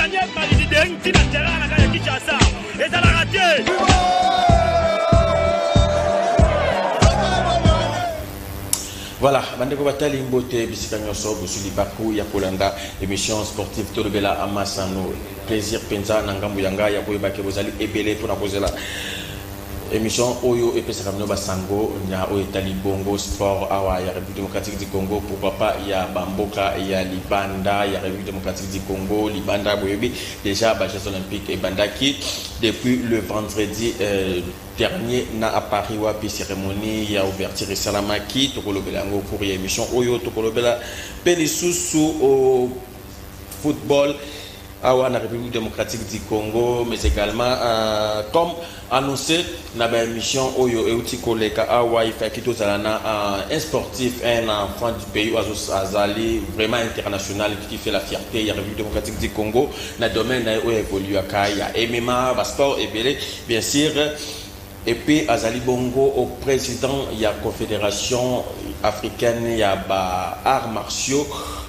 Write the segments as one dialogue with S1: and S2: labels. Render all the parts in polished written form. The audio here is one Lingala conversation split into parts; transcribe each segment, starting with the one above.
S1: Bakangi ye malidi de ntina terrain na kati ya Kinshasa ezalaka te.
S2: Voilà, bandeko batali, mbote bisika nyonso bosuli libaku ya kolanda émission sportive Tolobela Amasano. Plaisir mpenza na ngambo ya ngai ya koyeba ke bozali ebele mpona kozela émission oyo epesaka bino basango na oyo etali bongo sport awa ya République démocratique du Congo, pourquoi pas ya bamboka ya libanda ya République démocratique du Congo. Libanda, boyebi déjà bajeux olympiques ebandaki depuis le vendredi dernier na à Paris, wapi cérémonie ya ouverture esalamaki. Tokolobela yango cours ya émission oyo. Tokolobela mpe lisusu au football awa na République démocratique du Congo, mais également, comme annoncé na baémission oyo euti koleka awa, ifaki tozala na un sportif, un enfant du pays oyo azali vraiment international, qui fait la fierté ya République démocratique du Congo na domaine na ye oyo évoluaka ya MMA, basport ebele bien sûr. Et puis azali bongo au président ya Confédération africaine ya ba arts martiaux,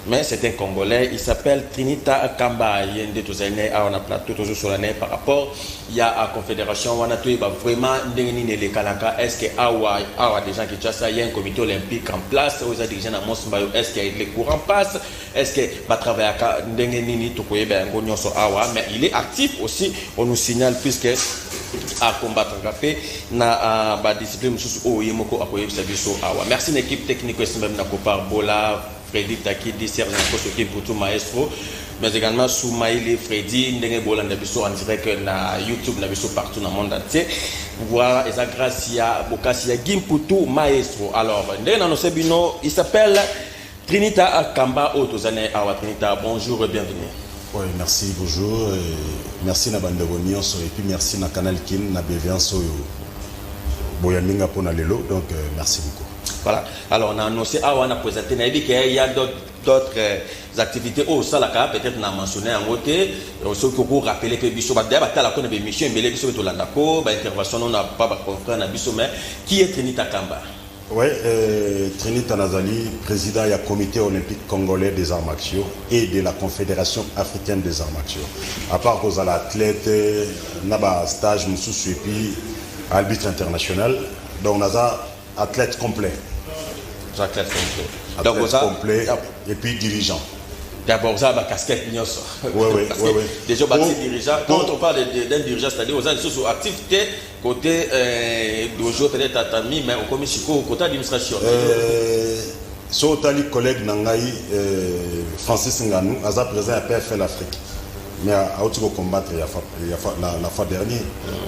S2: mais c'est un Congolais, il s'appelle Trinita Kamba. Ye nde tozali na ye awa na plateau, tozosola na ye par rapport ya confédération wana, toyeba vraiment ndenge nini elekalaka. Est ce que awa awa déjà Kinshasa ya un comité olympique en place oyo eza dirigé na Mos Mbayo? Est ce que le courant passe? Est ce que batravaillaka ndenge nini? Tokoyeba yango nyonso awa. Mais il est actif aussi, on nous signale, puisque akombattraka mpe na badiscipline mosusu oyo ye moko akoyebisa biso awa. Merci na équipe technique oyo esimbami na Copar Bola, Freddy Takidi, Serge Nakosoki Mputu Maestro, mais également Soumaïli Freddy. Ndenge bolanda biso en direct na YouTube na biso partout dans le monde entier, voilà, eza grâce ya bokasi ya Gimputu Maestro. Alors, ndenge na bino, il s'appelle Trinita Kamba oyo tozali awa. Trinita, bonjour et bienvenue.
S3: Oui, merci, bonjour. Et merci na bandeko nyonso et puis merci na Canal Kin na bienveillance oyo boyambi nga pona lelo. Donc merci beaucoup.
S2: Voilà. Alors on a annoncé awa, on a présenté na yebi qu'il y a d'autres activités oyo osalaka, peut-être na mentionné yango te. Soki okorappeler mpe biso, daya batalako na bémission ebele, biso mpe tolandako baintervention no na pa baconfrère na biso. Mais qui est Trinita Kamba?
S3: Oui, Trinita Nazali, président du Comité olympique congolais des arts martiaux et de la Confédération africaine des arts martiaux. À part kozala athlète, na stage mosusu et puis arbitre international. Donc naza athlète complet.
S2: Athlète complet.
S3: Athlète donc, complet et puis dirigeant.
S2: D'abord, ça, la casquette nyonso.
S3: Oui.
S2: Déjà, bah, dirigeant, quand on parle d'un dirigeant, c'est-à-dire aux gens activité côté dojo, peut-être tatami, mais au commis côté administration.
S3: So otali collègue na ngai Francis Nganou, aza président ya PFL Afrique, mais auti kocombattre la fois dernière.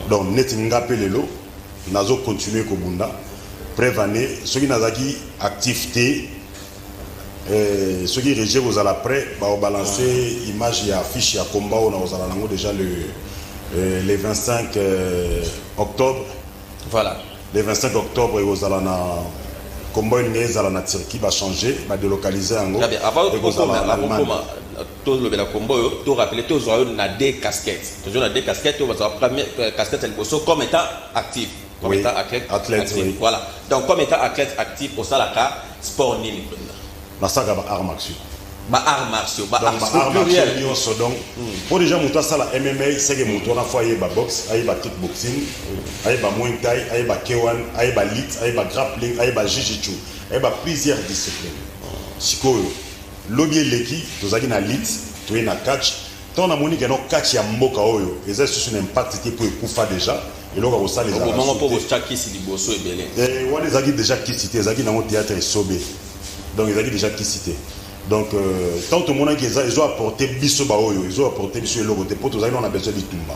S3: Donc neti nga mpe lelo nazo continuer kobunda. Preuve année, soki nazalaki actif te, soki régie kozala prêt, baobalance image ya affiche ya combat oyo nakozala nango déjà le 25 octobre. Le 25 octobre ekozala na combat oyo ndenge ezala na Turquie, bachange, badélocalize yango.
S2: Avant tolobela kombo oyo, torappeler, tozwa oyo na deux casquettes. Tozwa na deux casquettes oyo bazwa: première casquette ya liboso, comme étant actif, comme étant athlète,
S3: athlète
S2: actif. Voilà, donc comme étant athlète actif, osalaka sport nini mpenza?
S3: Nasalaka ba arts martiaux.
S2: Ba arts martiaux, ba
S3: arts martiaux nyonso. Donc mpo déjà moto asala MMA, seke moto wana fo ayeba boxe, ayeba kickboxing, ayeba muay thai, ayeba K1, ayeba lutte, ayeba grappling, ayeba jiu-jitsu, ayeba plusieurs disciplines. Sikoyo lobi eleki tozalaki na lutte, toye na catch. Ntango namoni keno catch ya mboka oyo eza lisusu na impact te mpo ekufa déjà, eloko ya kosala.
S2: Ezalaka mpo kotya kisi liboso ebele.
S3: Wana ezalaki déjà kisi te, ezalaki nango théâtre esobe, donc ezalaki déjà kisi te. Donc ntango tomonaki ezo apporte biso baoyo ezo apporte biso eloko te, mpo tozalaki na besoin bitumba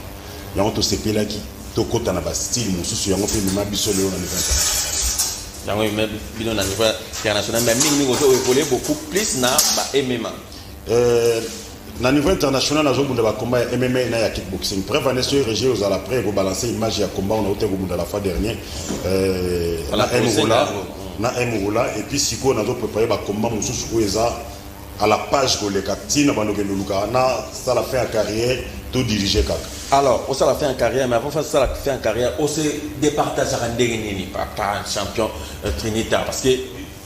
S3: yango, tosepelaki tokɔta na bastyle mosusu. Yango mpe emema biso lelo na niveau international.
S2: Yango emema bino na niveau international, mais mingimingi ozo évolue beaucoup plus na ba MMA.
S3: Na niveau international nazobunda bacombat ya MMA na ya kickboxing. Preuve ane, soki régie ozala prêt, ekobalance image ya combat ona ote kobunda la fois dernier na Mrola, na Mrola. Et puis sikoyo nazoprépare bacombat mosusu oyo eza à la page koleka ntina bandokende oluka na sala fin ya carrière, to dirige kaka.
S2: Alors osala fin ya carrière, mais avant osala fin ya carrière, ose départageaka ndenge nini, papa champion Trinita? Parce que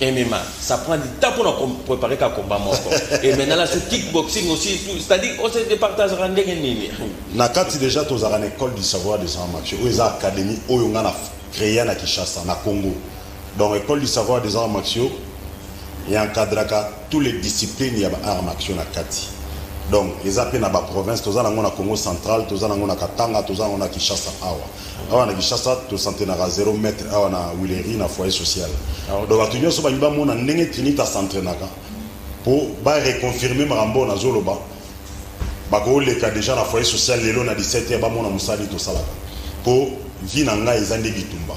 S2: MMA, ça prend du temps pour nous préparer qu'un combat moko. Et maintenant là, ce kickboxing aussi, tout, c'est-à-dire on se départagera ndenge nini.
S3: Na kati déjà tozalaka na École du savoir des arts martiaux, oyo eza académie oyo nga na créa na Kinshasa, na Congo. Donc École du savoir des arts martiaux eencadraka tous les disciplines ya baarts martiaux na kati. Donc eza mpe na baprovince, toza nango na Congo Central, toza nango na Katanga, toza nango na Kinshasa. Awa na Kinshasa tos'entraînaka 0 mètre awa na Huilerie, na foyer social. Donc bato nyonso balingi bamona ndenge Trinité as'entraînaka mpo bareconfirme makambo oyo nazoloba, bakoleka déjà na foyer social lelo na 17 heures, bamona mosali tosalaka. Mpo vie na ngai eza nde bitumba.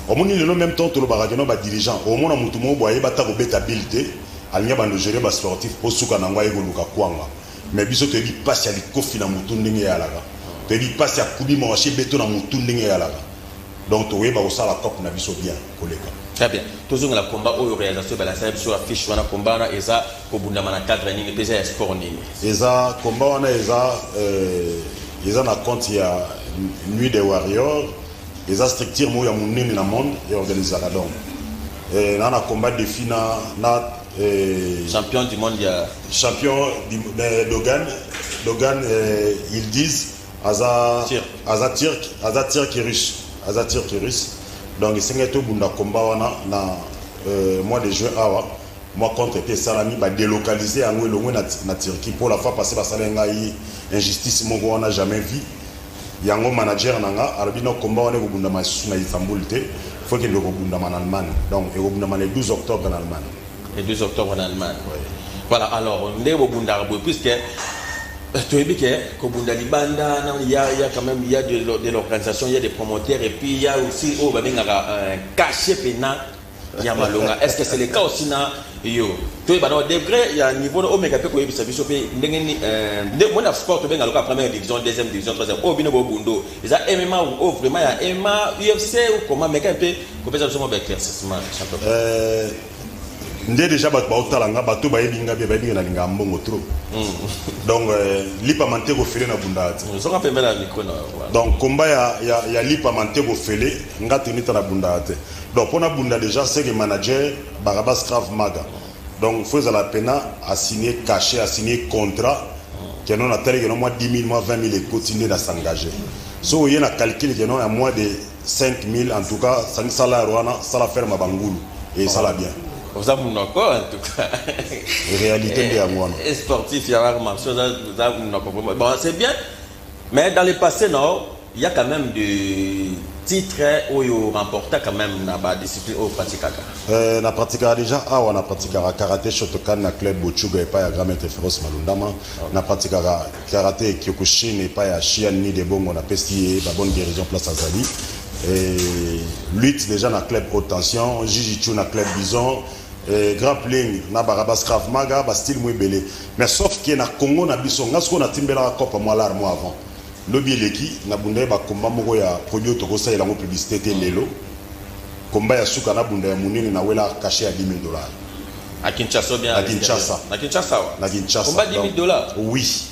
S3: Omoni lelo, même temps tolobaka keno badirigeant, omona motu moko boye ayeba ta kobeta bile te, alingi bando gérer basportif mpo suka nango aye koluka kwanga. Mais biso toyebi mpasi ya likofi na motu ndenge eyalaka, toyebi mpasi ya kubima washe beto na motu ndenge eyalaka. Donc tokoyeba kosala cope na biso bien koleka.
S2: Très bien. Tozongela combat oyo réalisation balasala biso affiche wana. Combat wana eza kobundama na cadre nini mpe eza ya sport nini?
S3: Eza combat wana eza na compte ya Nuit des Warriors, eza structure moko ya monene na monde eorganisaka. Donc na combat défi na
S2: Champion du monde ya
S3: champion Dogan, ils disent aza
S2: Turc.
S3: Aza turc, aza turc russe, aza turc russe. Donc esengeli tobunda combat wana na mois de juin awa. Mwa contre te esalami, badélocaliser yango elongwe na Turquie. Pour la fois passé basala ngai injustice moko wana jamais vu. Yango manager na nga alobi no, combat wana ekobundama lisusu na Istanbul te, faut kende kobundama na Allemagne. Donc ekobundama le 12 octobre na Allemagne.
S2: Le 12 octobre en Allemagne. Voilà, alors ndenge bobundaka boye, puisque toyebi ke kobunda libanda il y a quand même, il y a de l'organisation, il y a des promoteurs et puis il y a aussi oyo babengaka cachet pena ya malonga. Est ce que c'est le cas aussi na yo? Toyeba na degré ya niveau omeka mpe koyebisa biso mpe ndenge ni mona sport tobenga loka première division, deuxième division, troisième. Oyo bino bobundo eza MMA oyo vraiment ya MMA, UFC ou comment? Meka mpe kopesa biso mwa baéclaircissement, champion.
S3: Nde déjà bato baotala nga, bato bayebi nga bien, bayebi nga nalingaka mbongo trop. Donc lipama nte kofele na bunda te.
S2: Soka pembe na micro na voilà.
S3: Donc combat ya lipama nte kofele, nga Trinita na bunda te. Donc mpo na bunda déjà, c'est que manager Barabas Krav Maga, donc faut ezala pena asigné cachet, asigné contrat keno natali keno mwa 10 000, mwa 20 000 ekoti nde na s'engage. So oye na calcul keno ya moins de 5 000, en tout cas sangi salaire wana, sala ferme bangulu et esala bien.
S2: Oza monoko en tout cas.
S3: Réalité nde yango wana.
S2: Et sportif ya arts martiaux, oza monoko vraiment. Bon, c'est bien, mais dans le passé, non, il y a quand même des titres oyo remporta quand même na badiscipline oyo pratikaka.
S3: Na pratikaka déjà awa, na pratikaka karaté Shotokan na club Bochuga epai ya grand maître Féroce Malundama. Na pratikaka karaté Kyokushin epai ya Shian Ni de Bongo, napesi ye babonne guérison place azali. Et lutte déjà na club Haute Tension, jiu-jitsu na club Bison, et grappling na Barabas Krav Maga, bastyle mo ebele. Mais sauf ke na Congo na biso, nga sikoyo natimbelaka cope mwa lar mo avant lobi eleki, nabunda ye bakomba moko ya produit oyo tokosalela yango publicité te. Lelo komba ya suka nabunda ya monene, nawela cachet ya 10 000 $.
S2: À Kinshasa ou bien
S3: À
S2: à l'extérieur?
S3: Kinshasa.
S2: Na Kinshasa wa?
S3: Na Kinshasa.
S2: Combat 10 000
S3: Donc,
S2: dollars?
S3: Oui,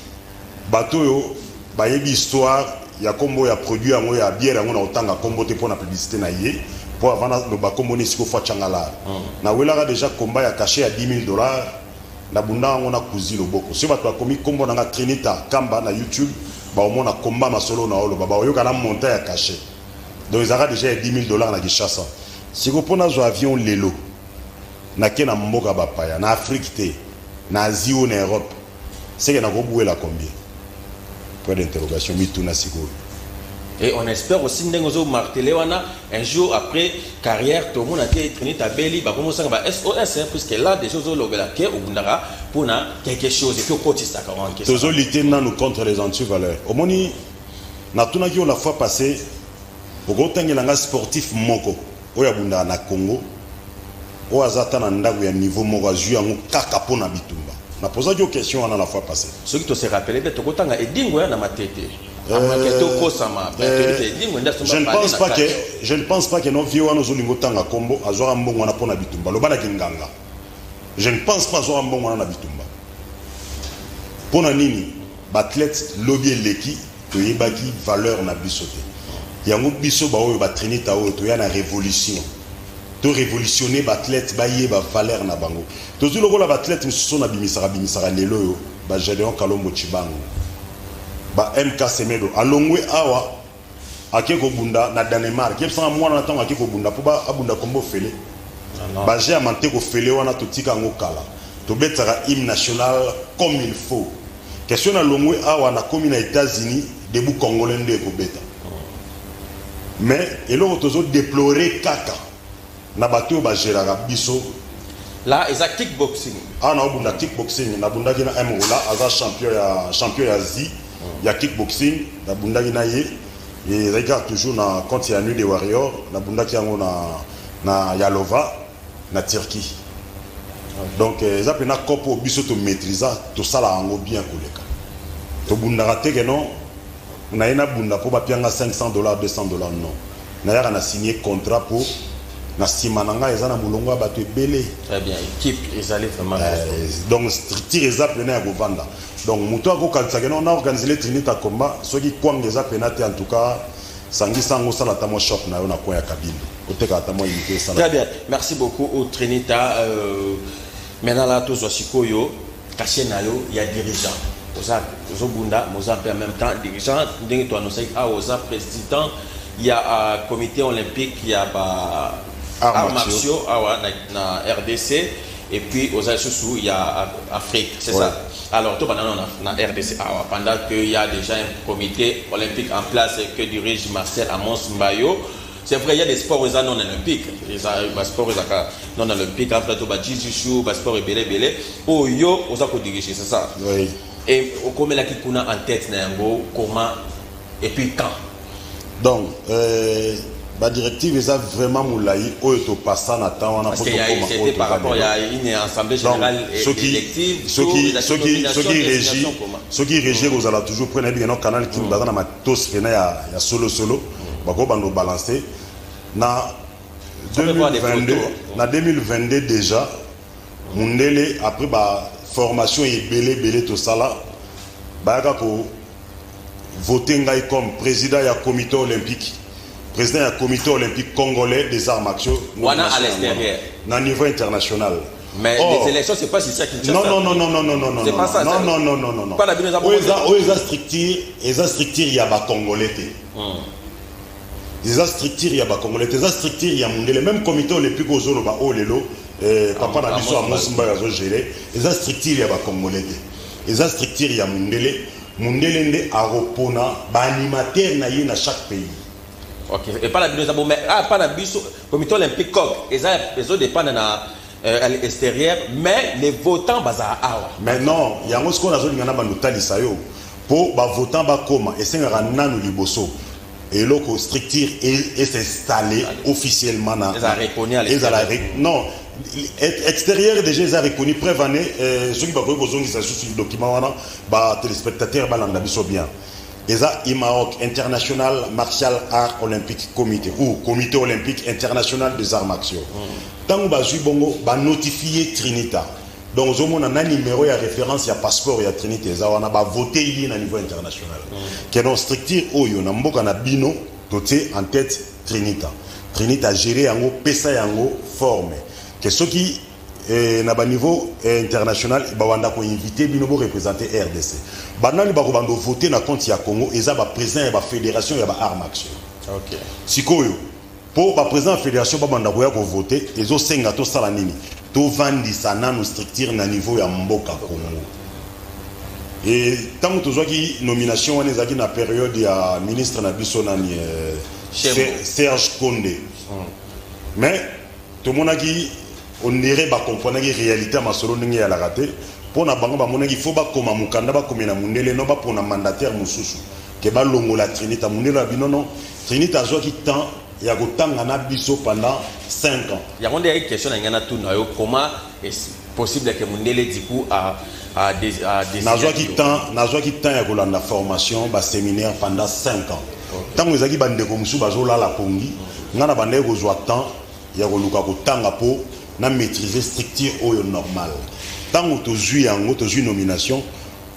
S3: bato oyo bayebi histoire ya nkombo ya produit yango ya bière yango, na kotanga nkombo te mpo na publicité na ye, mpo avant naloba nkombo ni esika ofo atyanga lar. Nawelaka déjà komba ya cachet ya 10 000 $, nabunda yango na kuzi loboko. Soki bato bakomi nkombo nanga Trinita Kamba na YouTube, baomona komba masolo na oloba, baoyoka na montant ya cachet. Donc ezalaka déjà ya 10 000 $ na Kinshasa. Siko mpo nazwa avion lelo, nake na mboka bapaya, na Afrique te, na Asie ou na Europe, seke nakobwela combien? Point d'interrogation. Mituna sikoyo.
S2: Et on espère aussi, ndenge ozo marteler wana, un jour après carrière tomona te Trinité abeli bakomosanga ba SOS, hein, puisque là déjà ozolobela ke obundaka mpona quelque chose et puis okotisaka en
S3: Tozolite nanu contre les antivaleurs. Omoni, natunaki yo la fois passée, okotangela nga sportif moko oyo abundaka na Congo, oyo aza ata na ndako ya niveau moko, azwi yango kaka mpo na bitumba? Napozaki yo question wana la fois passée.
S2: Soki tose rappeler mpe, tokotanga Edingo ya na Matete amake tokosama. Edingo nde
S3: Je ne pense pas que no vieux wana ozolinga otanga nkombo azwaka mbongo wana mpo na bitumba. Lobanaki nganga, je ne pense pas azwaka mbongo wana na bitumba. Mpo na nini? Baathlète lobi eleki, toyebaki valeur na biso te. Yango biso baoyo batrinita oyo toya na révolution. To révolutionner baathlète, bayeba valeur na bango. Tozwi lokola baathlète mosusu na bimisaka bimisaka lelo oyo, ba Gédéon Kalombo Chibango, ba MK Semedo alongwe awa, ake kobunda na Danemark. Yebisanga, mwana na ntango ake kobunda mpo abunda kombo fele, baje ya manteko fele wana, totika yango kala. Tobetaka hymne national comme il faut. Question, na longwe awa, nakomi na États-Unis, debout congolais nde ekobeta. Mais eloko tozodéplorer kaka na bato oyo bagéraka biso.
S2: Là, eza kickboxing?
S3: Awa naobunda kickboxing. Nabundaki na M Rola, aza champion ya Asie ya kickboxing. Nabundaki na ye, ezalaki kaka toujours na compte ya Nuit de Warrior. Nabundaki yango na Yalova, na Turquie. Donc eza mpena cope oyo biso tomaîtrisa, tosala yango bien koleka. Tobundaka te ke non, naye nabunda mpo bapianga 500 $, 200 $. Non, nayaka na signé contrat mpo na nsima na ngai eza na molongo ya bato ebele.
S2: Très bien, équipe ezali vraiment.
S3: Donc structure eza pene ya kovanda. Donc moto akokanisa ke non, na organise le Trinita combat, soki kwanga eza pena te. En tout cas, sangisa yango, osala ata mwa shop na yo na coin ya cabine, otekaka ata mwa unité, esala.
S2: Très bien, merci beaucoup au Trinita. Maintenant là, tozwa sikoyo cachet na yo ya dirigeant. Oza ozobunda, moza mpe en même temps dirigeant, ndenge toannosaki awa, oza président ya comité olympique ya ba
S3: arts
S2: arts
S3: martiaux.
S2: Martiaux awa na RDC, et puis oza lisusu ya Afrique, c'est ça? Alors tobanda na RDC awa, pendant qu'il y a déjà un comité olympique en place que dirige Marcel Amos Mbayo. C'est vrai, il y a des sports eza non olympique, eza basport ezaka non olympique, après to ba jiu-jitsu, basport ebele ebele oyo oza kodiriger, c'est ça?
S3: Oui.
S2: Et okomelaki kuna en tête na yango comment et puis quand?
S3: Donc badirective eza vraiment molai oyo topasa na temps wana.
S2: Parce que c'était par rapport à une assemblée générale élective.
S3: Soki régie, soki régie kozala toujours près, nayebi keno Canal King baza na matos pena ya solosolo, bakobanda obalance na 2022. Na 2022 déjà, mundele, après baformation ebele ebele tosala, bayaka ko voter ngai comme président ya comité olympique, président ya comité olympique congolais des arts martiaux.
S2: Wana à l'extérieur.
S3: Na niveau international.
S2: Mais
S3: Or,
S2: les élections, c'est pas ici à Kinshasa.
S3: Non, non, non, non, non, non, non, non.
S2: C'est pas ça.
S3: Non, non, non, non, non, non.
S2: Pas la bino.
S3: Oyo eza structure, eza structure ya bacongolais te. Eza structure ya bacongolais te, eza structure ya mundele. Même comité olympique ozoloba oyo lelo, papa na biso Amos Mbayo azogérer, eza structure ya bacongolais te, eza structure ya mundele. Mundele nde akopona baanimateur na ye na chaque pays.
S2: Ok, et pas la bino eza, mais ah, pas na biso comité olympique coq eza ezodépendre na à l'extérieur, mais les votants bazala awa.
S3: Mais non, yango sikoyo nazolinga na bando otalisa yo. Mpo bavotant bakóma, esengaka nanu liboso eloko structure es'installer officiellement na
S2: Ezala reconnu à
S3: ezala
S2: l'extérieur.
S3: Non, extérieur déjà eza reconnu. Preuve ane, soki bakoki kozongisa lisusu document wana, batéléspectateur balanda biso bien. Eza IMAOC, International Martial Art Olympique Comité ou Comité Olympique International des Arts Martiaux. Ntango bazwi bongo, banotifie Trinita. Donc ozomona na numéro ya référence ya passeport ya Trinité eza wana. Bavote ye na niveau international ke donc structure oyo na mboka na bino, totie en tête Trinita. Trinita géré yango, pesa yango forme ke soki na baniveau international babanda koinvite bino boreprésente RDC, banani bakobanda vote na compte ya Congo, eza baprésident ya bafédération ya baart martiaux. Sikoyo, mpo baprésident ya fédération babanda koya kovote, ezosenga tosala nini? Tovandisa nanu structure na niveau ya mboka Congo. E ntango tozwaki nomination wana, ezalaki na période ya ministre na biso nani, Serge Konde. Mais tomonaki ondire bakomprenaki réalité ya masolo ndenge eyalaka te. Mpo na bango, bamonaki fo bakoma mokanda, bakomela mundele, no bapona mandataire mosusu ke balongola Trinita. Mundele ya bino, non, Trinita azwaki temps ya kotanga na biso pendant 5 ans.
S2: Yango nde yaki question na ngai natuna yo: comment est possible que mundele du coup a
S3: Nazwaki temps ya kolanda formation, baséminaire pendant 5 ans. Ntango ezalaki bandeko mosusu bazolala pongi, ngai na bandaki kozwa temps ya koluka kotanga mpo na maîtriser structure oyo normal. Ntango tozwi yango, tozwi nomination,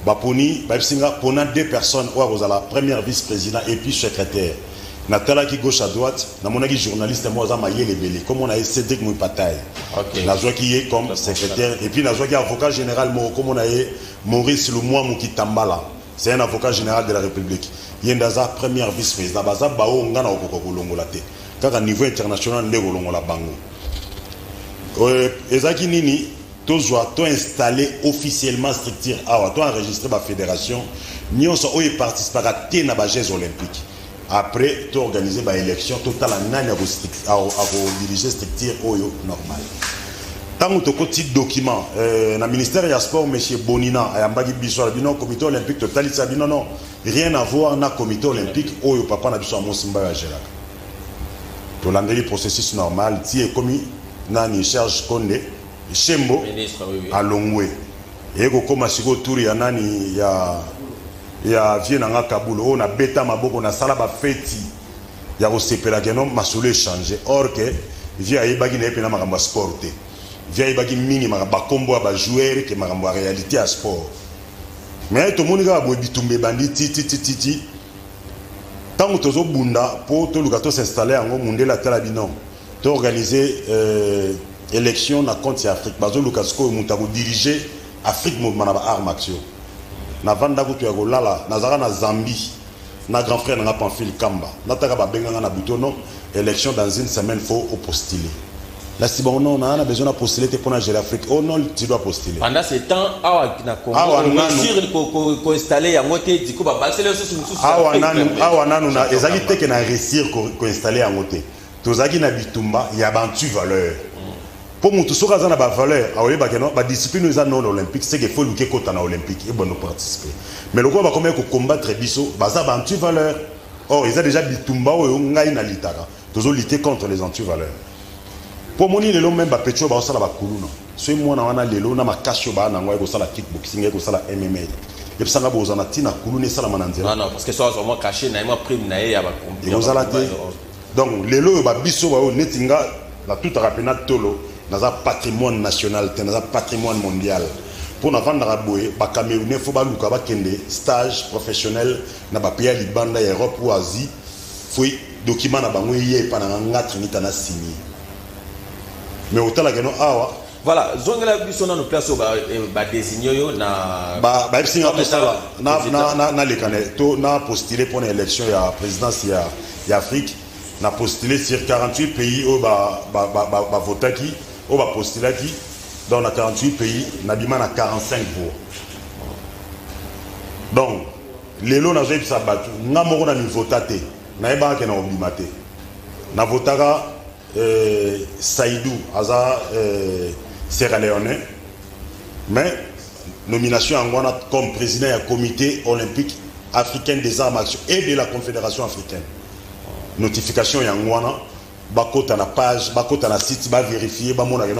S3: baponi, bayebisi nga mpona deux personnes oyo akozala première vice président et puis secrétaire. Natalaki gauche à droite, namonaki journaliste moko aza mayele ebele, kombo na ye Cédric Mwipatai. Nazwaki ye comme secrétaire et puis nazwaki avocat général moko, kombo na ye Maurice Lumwamu Kitambala, c'est un avocat général de la République. Ye nde aza premier vice-président. Baza baoyo nga na kokoka kolongola te, kaka niveau international nde kolongola bango. Ezalaki nini? Tozwa, toinstaller officiellement structure awa, toenregistrer bafédération nyonso oyo eparticipaka te na bajeux olympiques. Après toorganiser baélection, totala nani akodiriger structure oyo normal. Ntango tokoti document na ministère ya sport, monsieur Bonina ayambaki biso, alobi: "Non, comité olympique totalisa bino, non, rien à voir na comité olympique oyo papa na biso Amosi Mbayo agéraka." Tolandeli processus normal ti ekomi nani, Serge Konde Shembo.
S2: Ministre, oui.
S3: Alongwe, eye kokóma sikoyo tour ya nani, ya vieux na nga Kabulo, oyo nabeta maboko, nasala bafeti ya kosepela que non, masolo échange. Or que vieux ayebaki na ye mpena makambo ya sport te. Vieux ayebaki mingi bakombo ya bajoueur que makambo ya réalité ya sport. Mais tomoni kaka boye bitumba ebandi ti ti ti ti ti. Ntango tozobunda mpo toluka tosinstalle yango, mundele atala bino, toorganiser élection na compte ya Afrique. Bazoluka sikoyo moto akodirige Afrique mobima na baarts martiaux. Navanda kutu ya kolala, nazalaka na Zambie na grand frère nanga Pamphile Kamba. Nataka babenganga na buto: "Non, élection dans une semaine, faut opostuler." Nasi bango: "Non, naa na besoin na postuler te mpona gérer Afrique." "Oh non, tu dois postuler."
S2: Pendant ce temps, awa na Congo,
S3: Awa nanu.
S2: réussir koinstaller yango te, diko babakiseli lisusu mosusu.
S3: Awa nanu, awa nanu na ezalaki te que na réussir koinstaller yango te. Tozalaki na bitumba ya baanti-valeur, mpo motu soki aza na bavaleur aoyebake no badiscipline oyo eza non olympique, c'est que faut luka ekota na olympique, ebanda participer. Mais lokola bakomaki kocombattre biso, baza baanti-valeur. Or eza déjà bitumba oyo ngai nalitaka, tozolutter contre les anti-valeurs. Mpo moni lelo même bapetits oyo baosala bakuluna, soki mwana wana lelo na makasi oyo baa nango ayekosala kickboxing, ayekosala MMA, epesanga bozala na ntina kuluna esalama na nzela.
S2: Non, non, parce que so azwa mwa cachet na ye, mwa prime na ye ya
S3: Ekozala te. Donc lelo oyo babiso baoyo neti nga natutaka mpena tolo, naza patrimoine national te, naza patrimoine mondial. Mpo navandaka boye, bacamerounais faut baluka bakende stage professionnel na bapays ya libanda ya Europe ou Asie, faut document na bango eye epa na nga Trinita na signé. Mais otalaka no awa.
S2: Voilà, zongela biso nano place oyo badésigne oyo na
S3: Bayebisi nga tosala naleka to na postule mpona élection ya présidence ya Afrique. Na postulé sur 48 pays oyo bavotaki, oyo bapostulaki. Donc na 48 pays, nabima na 45 voix. Donc lelo nazoyebisa bato, nga moko na mivota te, nayebaka que na kobima te. Navotaka Saïdou, aza Sierra Léonais, mais nomination yango wana comme président ya comité olympique africain des arts martiaux et de la confédération africaine. Notification yango wana, bakota na page, bakota na site, bavérifie, bamonaka.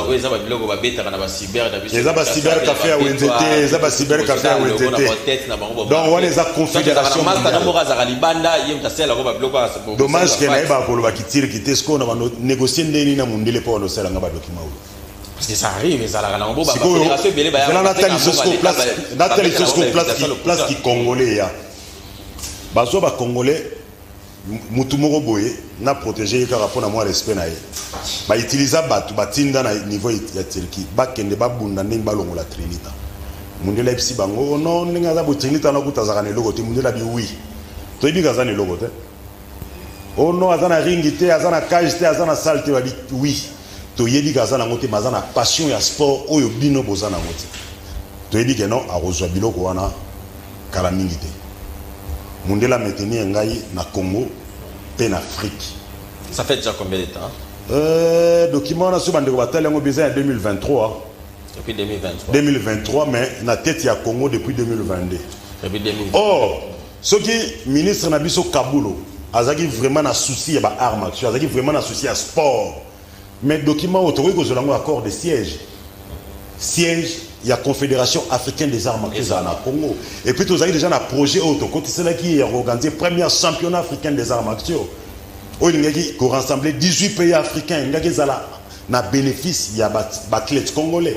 S2: Oyo eza babiloko babetaka na bacyber na biso.
S3: Eza bacyber café ya wenze te, eza bacyber café ya wenze te. Donc wana eza confédération.
S2: Master moko azalaka libanda, ye moto asalelako babiloko.
S3: Dommage que nayebaka koloba kitiriki te. Sikoyo na bando négocie ndenge nini na mondele mpo banosalanga badocument oyo?
S2: Parce que ça arrive, ezalaka nango bo
S3: Sikoyo
S2: bafédération ebele.
S3: Zela natali sikoyo place ki congolais ya bazwa bacongolais, mutu moko boye na protege ye kaka mpona mwa respect na ye. Bautiliza bato, batinda na niveau ya Turquie, bakende babunda ndenge balongola Trinita. Mundele ayebisi bango: "Oh non, ndenge aza boye, Trinita wana kuta azalaka na eloko te." Mundele abi: "Oui, toyebi que aza na eloko te." "Oh non, aza na ringi te, aza na cage te, aza na salle te." Babi: "Oui, toyebi que aza nango te, mais aza na passion ya sport oyo bino boza nango te. Toyebi que non, akozwa biloko wana kala mingi te." Mundele amaintenir ngai na Congo mpe na Afrique.
S2: Ça fait déjà combien de temps?
S3: Document wana, so bandeko batali yango, eza ya 2023.
S2: Depuis 2023.
S3: 2023, mais na tête ya Congo depuis 2022.
S2: Depuis 2022.
S3: Or soki ministre na biso Kabulo azalaki vraiment na souci ya baarts martiaux, azalaki vraiment na souci ya sport, mais document oyo tokoki kozwela yango accord de siège, siège ya confédération africaine des arts martiaux ezala na Congo. Et puis tozalaki déjà na projet oyo tokotiselaki ya koorganiser première championnat africain des arts martiaux, oyo elingaki korassembler 18 pays africains, elingaki ezala na bénéfice ya baathlète congolais.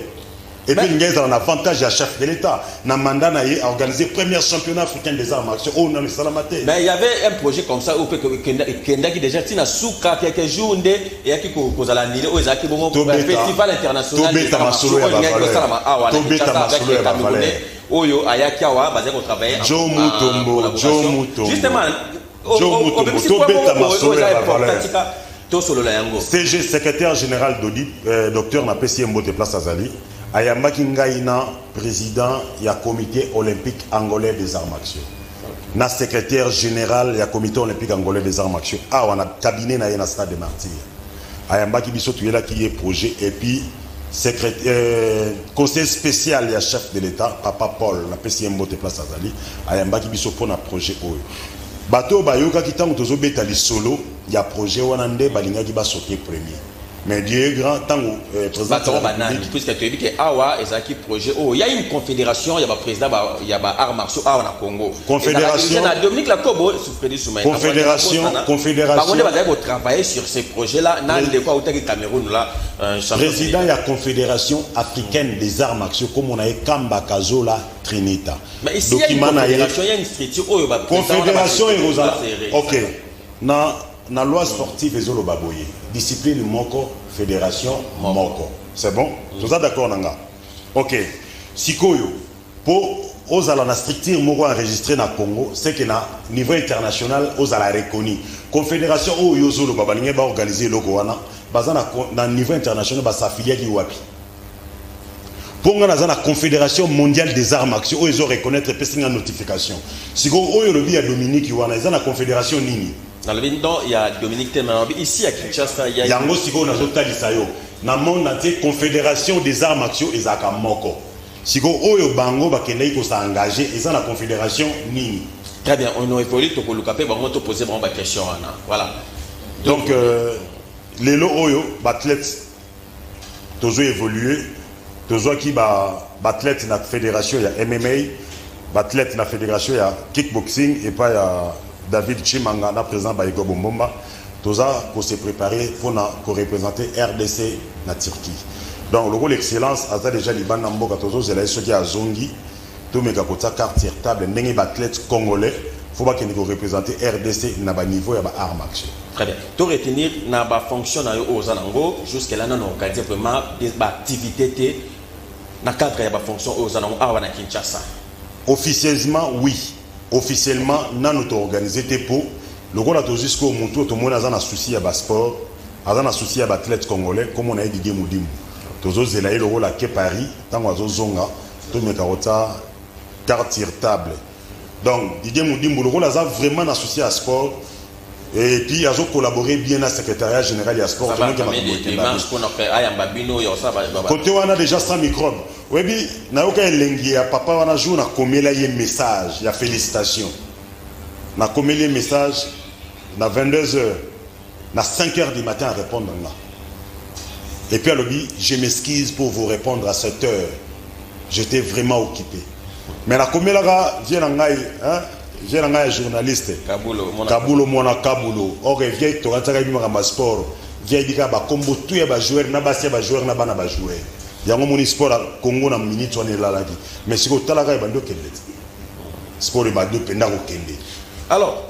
S3: Et puis ngai ezala na avantage ya chef de l'État na mandat na ye organiser premier championnat africain des arts martiaux oyo nano esalama te.
S2: Mais il y avait un projet comme ça oyo mpe ekendaki déjà ntina suka quelques jours nde eyaki kozala annulé, oyo ezalaki bongo festival international
S3: des
S2: arts martiaux
S3: oyo
S2: elingaki kosalama awa na
S3: Tobeta
S2: Kinshasa avec
S3: masolo
S2: les
S3: ya
S2: Camerounais
S3: bavaleur.
S2: oyo ayaki awa bazali kotravailler
S3: Joe
S2: en
S3: Mutombo,
S2: collaboration.
S3: Joe Mutombo.
S2: Justement,
S3: Joe Mutombo,
S2: obebisi
S3: tobeta
S2: point moko
S3: masolo
S2: oyo
S3: ya
S2: eza important,
S3: bavaleur.
S2: tika tosolola yango.
S3: CG, secrétaire général d'Audit, docteur napesi ye mbote place azali, ayambaki ngai na président ya Comité olympique angolais des arts martiaux na secrétaire général ya Comité olympique angolais des arts martiaux awa na cabinet na ye na Stade de Martyr. Ayambaki biso, toyelaki ye projet et puis conseiller spécial ya chef de l'État, papa Paul, napesi ye mbote place azali, ayambaki biso mpona projet oyo. Bato oyo bayokaki ntango tozobeta lisolo ya projet wana nde balingaki basoke premier, mais Dieu est grand, ntango président
S2: bato
S3: de la
S2: banani
S3: République
S2: puisque toyebi ke awa ezalaki projet oyo ya une confédération ya baprésident ya ba-arts martiaux awa na Congo.
S3: Confédération-
S2: Ezalaki na Dominique Lakobo, Fredi Soumaï.
S3: Confédération-
S2: Bango nde bazalaki kotravailler sur ces projets là na ndeko autaki Cameroun là, champion.
S3: Président ya Confédération africaine des arts martiaux, comme on a Kamba Kazola Trinita.
S2: Mais ici il y a une
S3: Document na ye-
S2: confédération, il y a une structure oyo baprésident wana
S3: Confédération ekozala ok na loi sportive ezoloba boye: discipline moko, fédération moko. C'est bon, toza d'accord na nga. Ok, sikoyo mpo ozala na structure moko enregistré na Congo, c'est que na niveau international ozala reconnu. Confédération oyo ozoloba balingi baorganize eloko wana, baza na niveau international, basafiliaki wapi? Mpo nga naza na Confédération mondiale des arts martiaux oyo ezo reconnaître, epesi nga notification. Sikoyo oyo olobi ya Dominique wana eza na confédération nini?
S2: Nalobi non ya Dominique te, mais nalobi ici à Kinshasa il y a
S3: Yango sikoyo nazotalisa yo, na monde entier confédération des arts martiaux ezalaka moko. Sikoyo oyo bango bakendaki kos'engager eza na confédération nini?
S2: Très bien, on évolue, tokoluka mpe bango, topose bango baquestion wana, voilà.
S3: Donc lelo oyo baathlète tozo évoluer, tozwaki baathlète na fédération ya MMA, baathlète na fédération ya kickboxing epai ya David Chimanga na président Baiko Bombomba. Toza kose préparer mpona koreprésenter RDC na Turquie. Donc lokola excellence aza déjà libanda mboka, tozozela ye soki azongi, tomeka kotia carte sur table ndenge baathlète congolais fo bakende koreprésenter RDC na baniveau ya baart martiaux.
S2: Très bien. To retenir na bafonction na yo oyo oza nango jusque là, nano organiser vraiment baactivité te na cadre ya bafonction oyo oza nango awa na Kinshasa?
S3: Officieusement, oui, officiellement nano toorganize te, mpo lokola tozwi sikoyo motu oyo tomoni aza na souci ya basport, aza na souci ya baathlète congolais, komona ye Didier Modimbu, tozozela ye lokola ake Paris, ntango azozonga tomeka kotia carte sur table. Donc Didier Modimbu, lokola aza vraiment na souci ya sport et puis azocollaborer bien na secrétariat général ya sport,
S2: Ça va
S3: tomoki
S2: entamer
S3: makambo
S2: des
S3: ekenda.
S2: démarches mpona ayamba bino ya osala
S3: Côté wana déjà sans microbe, oyebi, nayoka elengi ya papa wana jour nakomela ye message ya félicitation. Nakomeli ye message na 22 heures, na 5 heures du matin arépondre nga et puis alobi: «Je m'excuse pour vous répondre à cette heure, j'étais vraiment occupé.» Mais nakomelaka vie na ngai, hein, vie na ngai ya journaliste.
S2: Kabulo mona.
S3: Kabulo mwana Kabulo, or vie tokatisaka yebi makambo ya sport, vie yebi kaka bakombo tu ya bajoueur na basi ya bajoueur na bana bajoueur. Yango moni sport ya Congo na minute wana elalaki, mais sikoyo otalaka ebandi okende te, sport ebandi mpenza kokende.
S2: Alors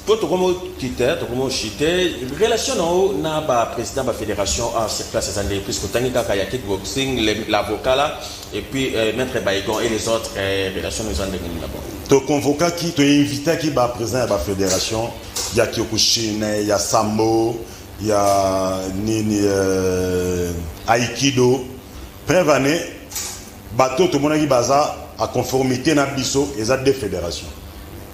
S2: po tokomi okite, tokomi ochite, relation na yo na baprésident bafédération en sur place eza ndenge? Puisque otangi kaka ya kickboxing, l'avocat là et puis maître Baigon et les autres, relation eza ndenge nini na bango?
S3: Toconvokaki, toinvitaki baprésident ya bafédération ya kyokushin, ya sambo, ya nini, aikido. Preuve ane, bato tomonaki baza a conformité na biso eza deux fédérations,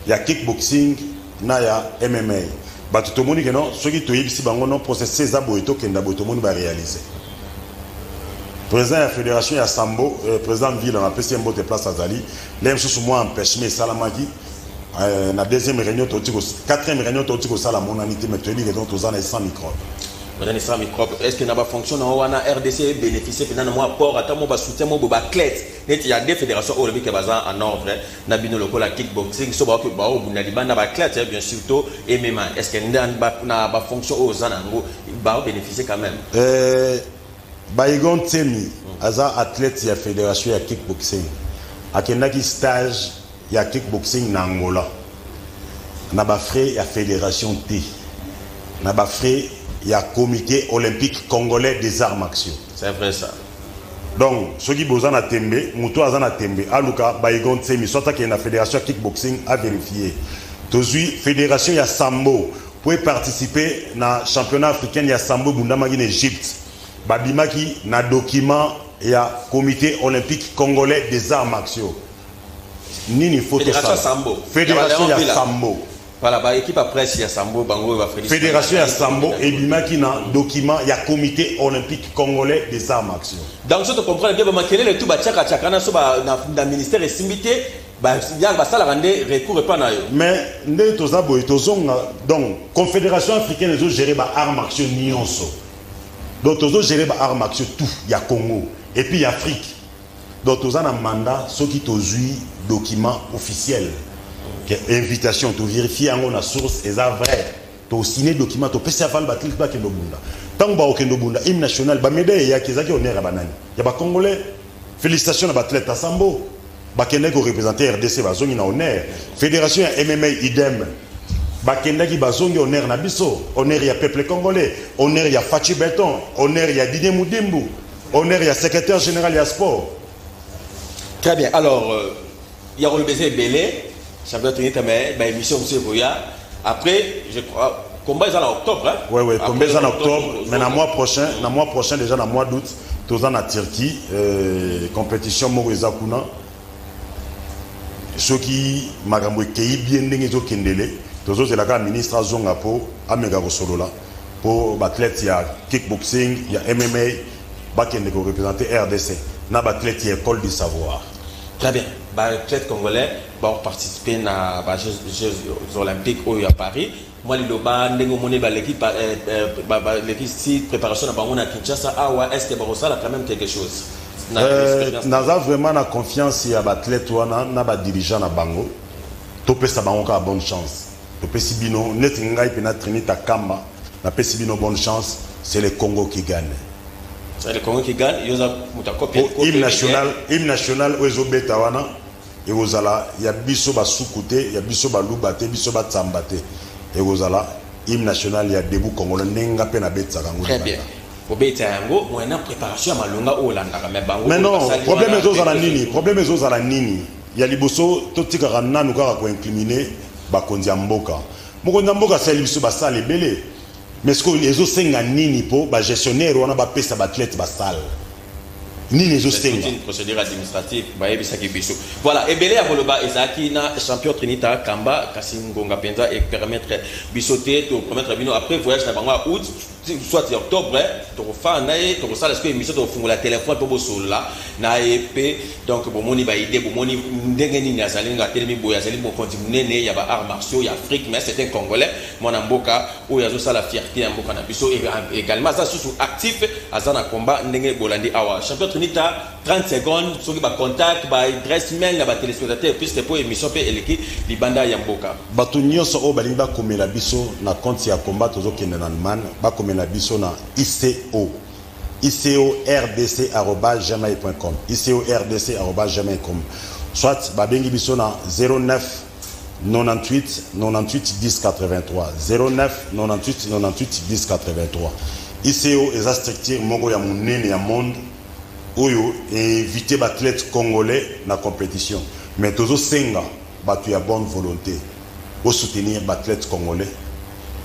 S3: ya kickboxing na ya MMA. Bato tomoni ke non, soki toyebisi bango non, processus eza boye, tokenda boye, tomoni baréalise. Président ya fédération ya sambo, président Ville, napesi ye mbote place azali. Le mosusu mwa empêchement esalamaki na deuxième réunion touti, quatrième réunion touti kosala, monani te, mais toyebi ke donc toza na 100 microbe.
S2: Bazani sans microbe. Est ce que na bafonction na yo wana, RDC bénéficie mpenza na mwa apport, ata mo basoutien mo bo baathlète neti ya deux fédérations oyo olobi ke baza en ordre na bino, lokola kickboxing so baoki baobunda libanda, baathlète bien sûr to MMA, est ce que nde na bafonction oyo oza na yango baobénéficie quand même?
S3: Baigon Tsemi aza athlète ya fédération ya kickboxing. Akendaki stage ya kickboxing na Angola na bafrais ya fédération te, na bafrais ya Comité olympique congolais des arts martiaux.
S2: C'est vrai, ça.
S3: Donc soki boza na tembe, moto aza na tembe, aluka Baigon Tsemi, soit akende na fédération ya kickboxing, avérifie. Tozwi fédération ya sambo po eparticipe na championnat africain ya sambo ebundamaki na Égypte, babimaki na document ya Comité olympique congolais des arts martiaux. Nini faut
S2: Fédération
S3: tosala?
S2: Sambo.
S3: Fédération
S2: Ya
S3: ya sambo.
S2: Voilà, ba équipe à presse ya sambo, bango oyo ba
S3: Fédération ya sambo ebimaki na document ya Comité olympique congolais des arts martiaux.
S2: Donc so tocomprendre bien, bamakelele tu batiakatiaka na so na ministère esimbi te, ya basalaka nde recours epa na yo.
S3: Mais nde toza boye, tozonga. Donc Confédération africaine ezogérer baarts martiaux nyonso. Donc tozogérer baarts martiaux tout ya Congo et puis ya Afrique. Donc toza na mandat. Soki tozwi document officiel ke invitation, tovérifie yango na source, eza vrai, tosigne document, topesi aval, baathlètes bakende obunda. Ntango bakokende obunda, hymne national, bamédaille eyaki, ezalaki honneur ya banani? Ya bacongolais. Félicitation na baathlète ya sambo, bakendaki koreprésente RDC, bazongi na honneur. Fédération ya MMA idem, bakendaki, bazongi honneur na biso, honneur ya peuple congolais, honneur ya Fatshi Béton, honneur ya Didier Mudimbu, honneur ya secrétaire général ya sport.
S2: Très bien. Alors ya koloba eza ebele, champion Trinita, mais baémission mosusu ekoya. Après, je crois, combat eza na octobre, hein?
S3: Ouais,
S2: Après
S3: combat eza na octobre, mais na
S2: ozonga.
S3: Mois prochain, na mois prochain déjà, na mois d'août, toza na Turquie, compétition moko eza kuna. Soki makambo ekei bien ndenge ezokendele, tozozela kaka ministre azonga mpo ameka kosolola mpo baathlète ya kickboxing, ya MMA bakende koreprésente RDC na baathlète ya École du savoir.
S2: Très bien. Baathlète congolais baparticiper na bajeux Jeux olympiques oyo ya Paris. Mwa liloba, ndenge omoni baleki baleki si préparation na bango na Kinshasa awa, est ce que bakosala quand même quelque chose na expérience?
S3: Naza vraiment na confiance ya baathlète wana na badirigeant na bango. Topesa bango kaka bonne chance. Topesi bino, neti ngai mpe na Trinita Kamba, napesi bino bonne chance. C'est le Congo qui gagne.
S2: C'est le Congo qui gagne. Yo oza moto akopi.
S3: Po hymne national, hymne national oyo ezobeta wana ekozala ya biso basuku te, ya biso baluba te, biso batsamba te. Ekozala hymne national ya Debout Congolais, ndenge nga mpe nabetisaka yango.
S2: Très bien. Obeta yango moyena préparation ya malonga oyo olandaka, mais bango
S3: Mais
S2: oyo
S3: non,
S2: basali
S3: problème
S2: wana,
S3: ezozala nini? Problème ezozala nini? Ya liboso, totikaka nanu kaka koincriminer bakonzi ya mboka. Mokonzi ya mboka asali biso basala ebele, mais sikoyo ezosenga nini mpo bagestionnaire wana bapesa baathlète basala nini?
S2: C'est
S3: Ezosenga
S2: toute une procédure administrative, bayebisaki biso. Voilà, ebele ya koloba ezalaki na champion Trinita Kamba, kasi ngonga mpenza epermettre biso te. Topromettre bino, après voyage na bango ya août, soit ya octobre, tokofana na ye, tokosala sikoyo émission, tokofungola telefone mpo bosolola na ye mpe. Donc bomoni baide, bomoni ndenge nini azali, nga atelemi boye, azali mokonzi monene ya baarts martiaux ya Afrique, mais c'est un Congolais, mwana mboka oyo azosala fierté ya mboka na biso. Et également aza susu actif, aza na combat ndenge bolandi awa. Champion Trinita, 30 secondes, soki bacontact, baadresse mail na batéléspectateur, puisque po émission mpe eleki libanda ya mboka.
S3: Bato nyonso oyo balingi bakomela biso na compte ya combat tozokende na Allemagne, bakomela biso na ico icordc@gmail.com, icordc@gmail.com, soit babengi biso na 09 98 98 10 83, 09 98 98 10 83. ICO eza structure moko ya monene ya monde oyo invité baathlète congolais na compétition. Mais tozosenga bato ya bonne volonté osoutenir baathlète congolais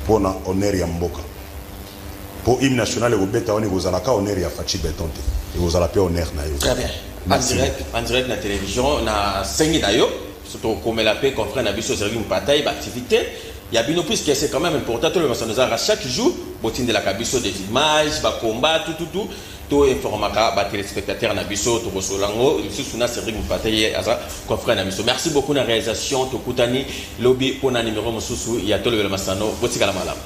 S3: mpona honneur ya mboka, mpo hymne national ekobeta wana ekozalaka honneur ya Fatshi Béton te, ekozala mpe honneur na yo.
S2: Très bien. En direct, en direct na télévision, na sengi na yo, surtout tokomela mpe confrère na biso ozalaki mpatai baactivité ya bino, puisque c'est quand même important. To le masano ezalaka chaque jour, botindelaka biso des images, bacombat, tout tout tout, to informaka batéléspectateur na biso. Tokosola yango lisusu na Cédric Mpata, ye aza confrère na biso. Merci beaucoup na réalisation. Tokutani lobi mpona numéro mosusu ya Tolobela Masano. Botikala malamu.